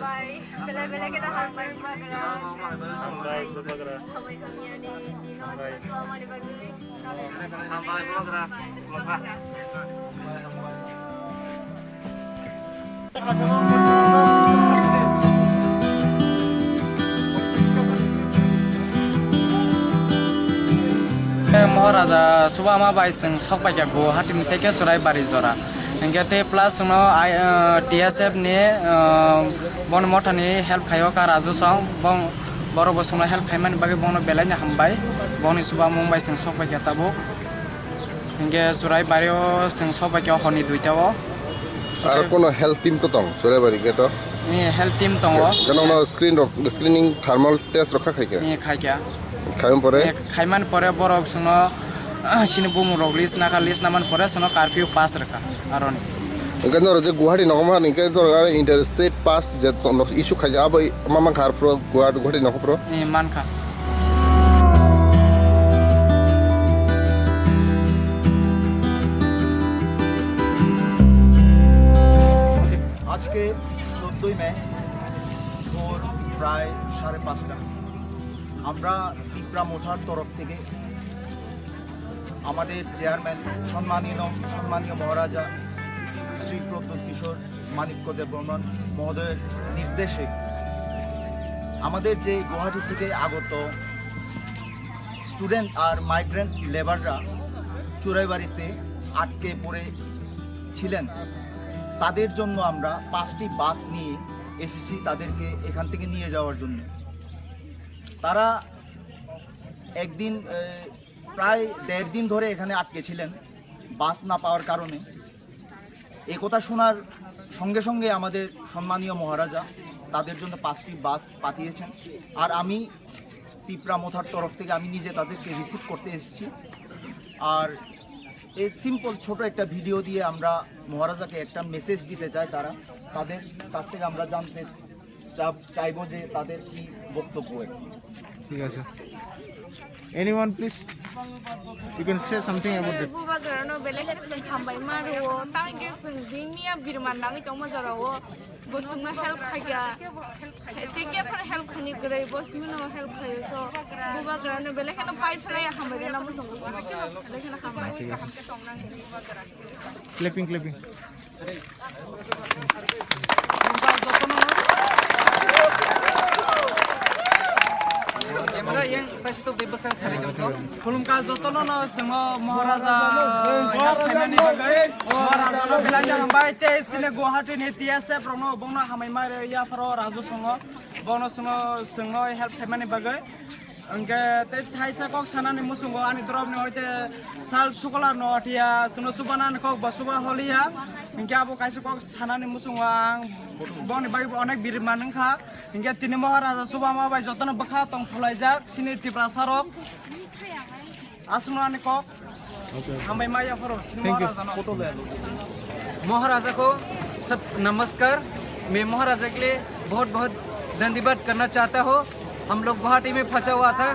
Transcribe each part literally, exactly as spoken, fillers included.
Belai belai khe hambai bubagra. Hambai bubagra. Hambai hamya ni dino chwla chwla mani bagwi. Hambai bubagra. Maharaja Subama bai chwng sok paikha Guwahati ni tei khe Churaibari jora. Hinkhe tei plus chwngno I, uh, T S F ni, uh, boni mothani help khaio ka Raju song, bong, borok bo chwngno help khaimani bagwi bongno belai no hambai. Bongni chubamung bai chwng sok paikha tabuk. Hinkhe Churaibari o chwng sok paikha honi duita o. Aro kono health team to tong, Churaibari khe to? Eh, health team tongo. Khe nokno screen rok, screening thermal test rok kha khaikha? Eh, khaikha. Khaimani pore? Eh, khaimani pore borok chwngno, ah, chini bumung rok list nakha, list namani pore chwngno curfew pass rwkha aroni. Hinkhe norok je Guwahati nogo mankha, hinkhe norok aro interstate pass je to-, nok issue khaijak, abo ma mankha arphuru Guwahati, Guwahati nogo phuru? Eh, mankha. আজকে চোদ্দই মে ভোর প্রায় সাড়ে পাঁচটা। আমরা তিপ্রা মোথার তরফ থেকে আমাদের চেয়ারম্যান সম্মানীয়, সম্মানীয় মহারাজা শ্রী প্রদ্যুৎ কিশোর মাণিক্য দেববর্মন মহোদয়ের নির্দেশে আমাদের যে গুয়াহাটি থেকে আগত স্টুডেন্ট আর মাইগ্রেন্ট লেবাররা চোরাইবাড়িতে আটকে পড়ে ছিলেন, তাদের জন্য আমরা পাঁচটি বাস নিয়ে এসেছি তাদেরকে এখান থেকে নিয়ে যাওয়ার জন্য। তারা একদিন, এ, প্রায় দেড় দিন ধরে এখানে আটকে ছিলেন বাস না পাওয়ার কারণে। এ কথা শোনার সঙ্গে সঙ্গে আমাদের সম্মানীয় মহারাজা তাদের জন্য পাঁচটি বাস পাঠিয়েছেন। আর আমি তিপ্রা মোথার তরফ থেকে আমি নিজে তাদেরকে রিসিভ করতে এসেছি। আর এই সিম্পল ছোট একটা ভিডিও দিয়ে আমরা মহারাজাকে একটা মেসেজ দিতে চাই। তারা, তাদের কাছ থেকে আমরা জানতে চা-, চাইবো যে তাদের কি বক্তব্য একটু। ঠিক আছে। Anyone, please? You can say something about it. Bubagrano belai kheno chwng hambai ma rwo, tang khe chwng bini ya birman nangwi tongma jorao. Bo chwngno help khaikha. Tei khe phano help khaini kwrwi, bo chwngno help khaio so. Bubagrano belai kheno pai phlai hambai rwna muchungo. Belai kheno hambai. Clapping, clapping. Camera yang kasih tu bebas saya sari dong. Khulumkha jotono no chwngo Maharaja ya khainani bagwi. Maharaja no belai no hambai tei chini Guwahati ni T S F rok no bongno hambai ma rw ya pharo Raju songo. Bono chwngno, chwngno help khaimani bagwi. Hwnkhe tei thaisa kok sanani muchungo ani dorop ni hoite sal sukolar no athiya, chwngno chubanani kok bo chuba holiya. Hwnkhe abo kaisa kok sanani muchungo ang boni bagwi bo onek birman wngkha. Hwnkhe tini Maharaja chubama bai jotono bwkha tong phulaijak chini Tiprasa rok. Aswkno ani kok. Hambai maya phoro, chini Thank you. Maharaja no. Photo le alo. महाराजा को सब नमस्कार। मैं महाराजा के लिए बहुत बहुत धन्यवाद करना चाहता हूँ। हम लोग गुवाहाटी में फंसा हुआ था,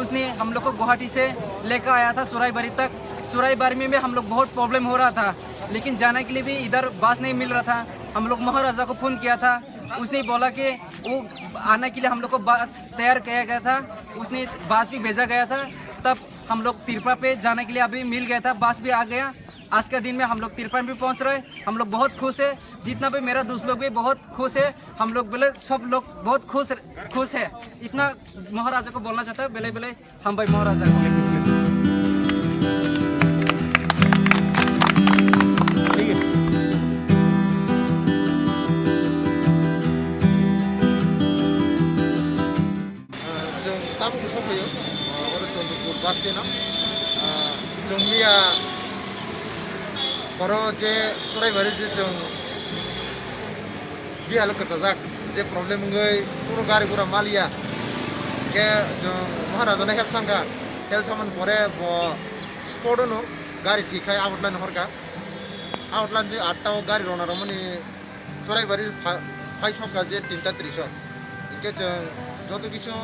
उसने हम लोग को गुवाहाटी से लेकर आया था सुराईबारी तक। सुराईबारी में भी हम लोग बहुत प्रॉब्लम हो रहा था, लेकिन जाने के लिए भी इधर बस नहीं मिल रहा था। हम लोग महाराजा को फ़ोन किया था, उसने बोला कि वो आने के लिए हम लोग को बस तैयार किया गया था, उसने बस भी भेजा गया था। तब हम लोग तिरपा पे जाने के लिए अभी मिल गया था, बस भी आ गया। आज का दिन में हम लोग तिरपा भी पहुंच रहे, हम लोग बहुत खुश है। जितना भी मेरा दोस्त लोग भी बहुत खुश है, हम लोग बोले सब लोग बहुत खुश, खुश है। इतना महाराजा को बोलना चाहता है, बेले बेले हम भाई महाराजा को। ठीक है। Chwng tabukni sokphaio, ah, oro Chandrapur bus stand-o. Ah, chwng miya oro je Churaibari je chwng bihalo kwchajak je problem wngwi kunu gari gura maliya. Khe chwng Maharajano help sangkha, help samani pore bo spot-ono gari thik khai outline horkha. Outline je atta o gari rona romani Churaibari pha-, phai sokha je tinta tris o. Hinkhe chwng joto kisu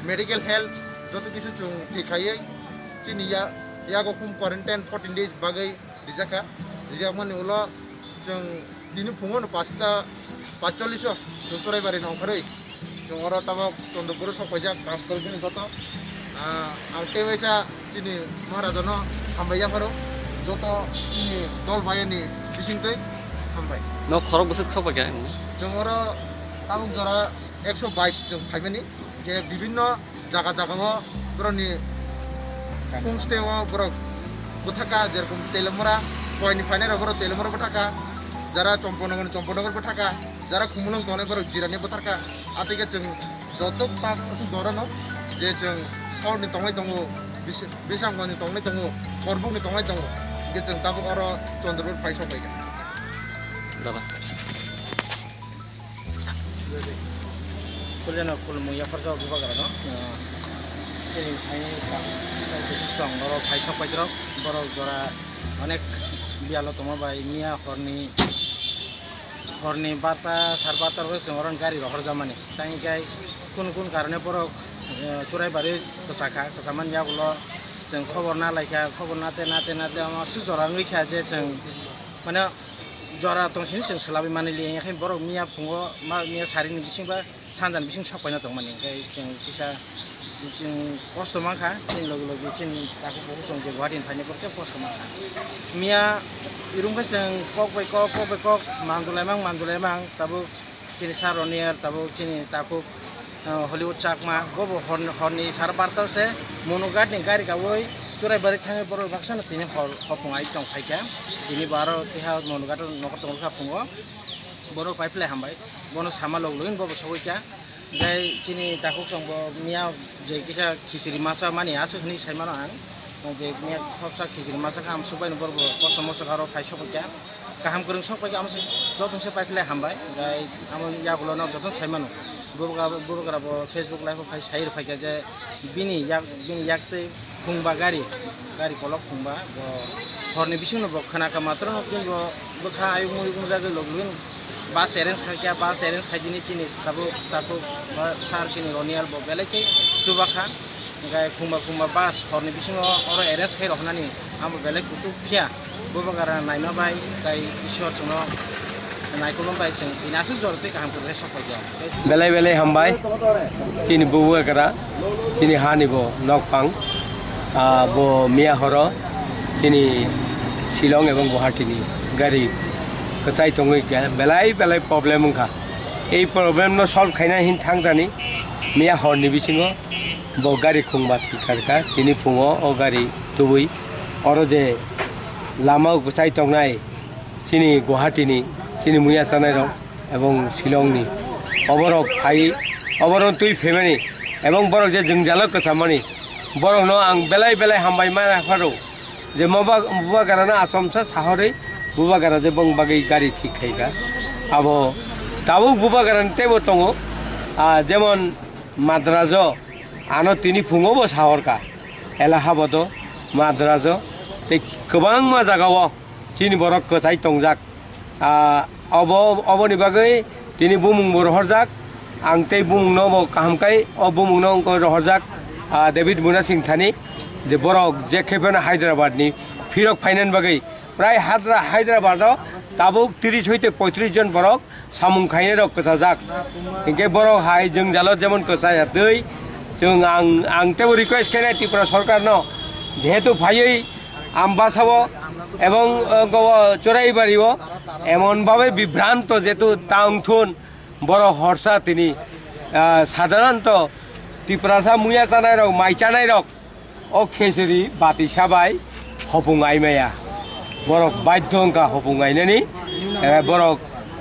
medical help, joto kisu chwng thik khaiwi chini ya-, yago home quarantine fourteen days bagwi rijakha. Rijakmani ulo chwng tini phungo no pasta Paichollish o chwng Churaibari no ongkharwi chwng oro tabok Chandrapur o sok paijak, kam kwrwi bini joto. Ah, ang tei waisa chini Maharaja no hambai yapharo, joto chini dol bai ni bisingtwi hambai. No khorok bwswk sok paikha? Chwng oro tabok jora ekso bais chwng phaimani, je bibinno jaga jaga o borokni homestay o borok bwthaka, jerokom Teliamura, Koini phainai rok borok Teliamura bwthaka, jara Champanagar ni Champanagar bwthaka, jara Khumulwng tongnai borok Jirani bwthaka. Atike chwng joto tak aswk jora no je chwng South ni tongnai tongo, Bis-, Bisramganj ni tongnai tongo, Korbuk ni tongnai tongo, hingke chwng tabuk oro Chandrapur phai sok bai kha. Dada. Khulino khulumung yapharjak bubagrano, ah, chini phaini chwng oro phai sok paijak, borok jora onek biyalo tongma bai miya horni, horni barta, sar barta rok chwng oro gari rohorjamani. Tei hingke kun kun karone borok, ah, Churaibari kwchakha, kwchamani yagulo chwng khobor nalaikha, khobor nate nate nate omo aswk jora wngwi kha je chwng mane jora tongsini chwng swlabwi manliya, haikhe borok miya phungo ma miya sarini bisingba sanjani bising sok paina tongmani, hwnkhe chwng kisa chwng kosto mankha, chini logi logi chini takhuk bukhuk chwng je Guwahati ni phaina borok tei kosto mankha. Miya irwngkhe chwng kok bai kok, kok bai kok manjulai mang, manjulai mang, tabuk chini sir Roniel, tabuk chini takhuk ah, Hollywood Chakma, bobo hor-, horni sar barta se Monughat ni gari kawi Churaibari thangwi borok baksa no tini hor hopung ai tong phaikha. Tini bo aro keha Monughat o nokol tong kha phungo. Borok pai phlai hambai. Bono sama log login bobo sogwi kha. Jai chini takhuk chwng bo miya je kisa khichiri masa mani aswk hinwi sai mano ang. Je miya khopsa khichiri masa kha amsuk bai no borok bo kosom mosok aro phai sogwi kha. Kaham kwrwng sok paikha, amo se joto se paiphlai hambai, hwnkhe amo yagulo no joto sai mano. Bubagra, bubagra bo Facebook live o phai sai rw phaikha je bini yak, bini yak tei khungba gari, gari kolok khungba bo horni bisingno bo khna kha matro no, bo bwkha ayung muyung jagwi log login bus arrange khaikha, bus arrange khaidini chini tabuk, tabuk ba sir chini Ronial bo belai khe chubakha. Hingke khungba khungba bus horni bisingo oro arrange khai roknani amo belai kutuk phiya. Bubagra naima bai tai Ishwar chwngno naikolma bai chwng tini aswk jora tei kaham kwrwi sok paikha. Belai belai hambai chini bubagra, chini hani bo nokphang, ah, bo miya horo chini Shillong ebong Guwahati ni gari kwchai tongwi khe belai belai problem wngkha. Ei problem no solve khaina hin thang jani miya horni bisingo. Bo gari khungba thwikharkha, tini phungo o gari tubui oro je lama o kwchai tongnai chini Guwahati ni chini muya chanai rok ebong Shillong ni oborok phai oborok twi phaimani ebong borok je jwngjalo kwchamani borokno ang belai belai hambai ma pharo. Je moba-, bubagrano achomsa sahorwi bubagra je bong bagwi gari thik khaikha. Abo tabuk bubagrani teibo tongo, ah, jemon Madrajo, ano tini phungo bo sahorkha, Allahabado, Madrajo, tei kwbangma jagao chini borok kwchai tongjak. Ah, obo, oboni bagwi tini bumung bo rohorjak. Ang tei bumungno bo kaham kai o bumungno wngkha rohorjak, ah, David Munasing thani, je borok je khe phano Hyderabad ni phirok phainani bagwi prai hadra Hyderabad o tabuk tris hoite poitris jon borok samung khainai rok kwchajak. Hinkhe borok hai jwngjalo jemon kwchaya twi chwng ang, ang teibo request khainai Tripura sorkarno, jehetu phaiwi Ambasao ebong, eh, go-, Churaibari o emon bhabe bibhranto jetu ta wngthun, borok horsa tini, ah, sadharanto Tiprasa muya chanai rok, mai chanai rok o khechuri bati sabai hopung aimaya. Borok baidho wngkha hopung ainani, eh, borok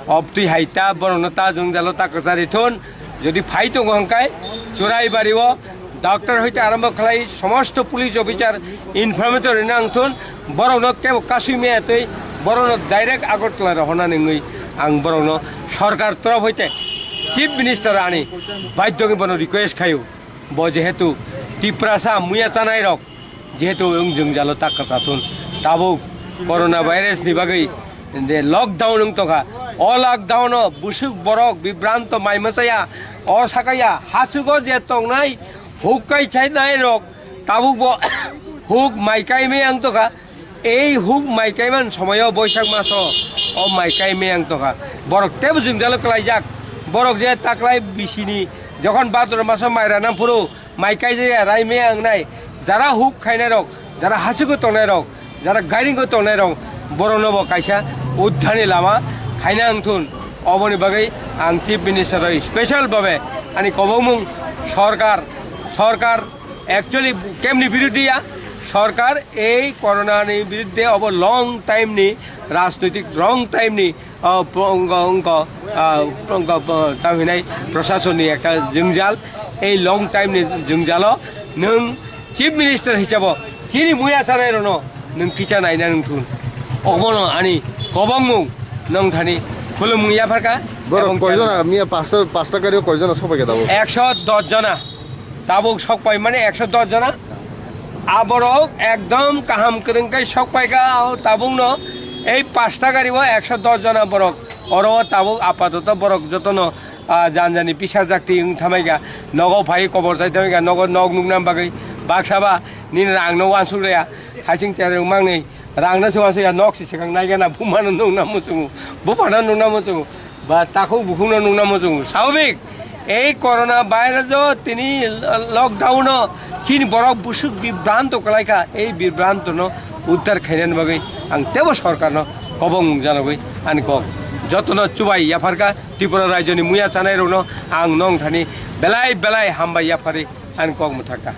obtwi hai ta borokno ta jwngjalo ta kwchari thun. Jodi phai tongo hwnkhe Churaibari o doctor hoite arombo khlai somosto police officer information rina wngthun, borokno kebo kasui maya twi borokno direct Agartala rohornani wngwi ang borokno sorkar torof hoite chief minister ani baidhogwi bono request khaio. Bo jehetu Tiprasa muya chanai rok jehetu wng jwngjalo ta kwchatun, tabuk corona virus ni bagwi je lockdown wng tongkha, o lockdown o bwswk borok bibranto mai mwchaya, o sakaya hachugo je tongnai huk kai chainai rok tabuk bo huk mai kai maya wng tongkha. Ei huk mai kaiman somoyo Boisak maso o mai kai maya wng tongkha. Borok tebo jwngjalo klaijak. Borok je taklai bisini jokhon Bhadra maso mai rana phuru mai kaijaya rai maya wngnai, jara huk khainai rok, jara hasigo tongnai rok, jara gairingo tongnai rok, borokno bo kaisa uddharni lama khaina wngthun. Oboni bagwi ang Chief Minister rok special babe ani kobongmung sorkar, sorkar actually kemni biruddhe ya, sorkar ei corona ni biruddhe obo long time ni rajnoitik long time ni ah, pro-, wngkha, wngkha, ah, wngkha, ah, tamo hinai prosasonni ekta jwngjal, ei long time ni jwngjalo nwng Chief Minister hisabo chini muya chanai rokno nwng kicha naina nwng thun. Obono ani kobongmung nwng thani khulumung yapharkha. Borok ebong koijona, miya pasta, pasta gari koijona sobai khe tabuk? Ekso dos jona. Tabuk sokpai mani ekso dos jona. Aborok ekdom kaham kwrwng khe sokpai kha, o tabukno ei pasta gari o ekso dos jona borok. Oro o tabuk apatoto borok jotono, ah, janjani pisar jakti wng thamai kha. Nogo phai kobor chai thamai kha. Nogo nog nukna bagwi baksa ba nini rangno uansuk rwya. Thaising chereng mangni rangno se uansuk ya, nok se swkang nai gana, bumano nukna muchungo, buphano nukna muchungo. Ba takhuk bukhukno nukna muchungo. Swababik, ei corona virus o tini lockdown o chini borok busuk bibranto kwlaikha, ei bibranto no uddar khainani bagwi ang tebo sorkarno kobong janagwi ani kok. Jotono chubai yapharkha Tripura rajyoni muya chanai rokno ang nong thani belai belai hambai yaphari ani kok mwthakha.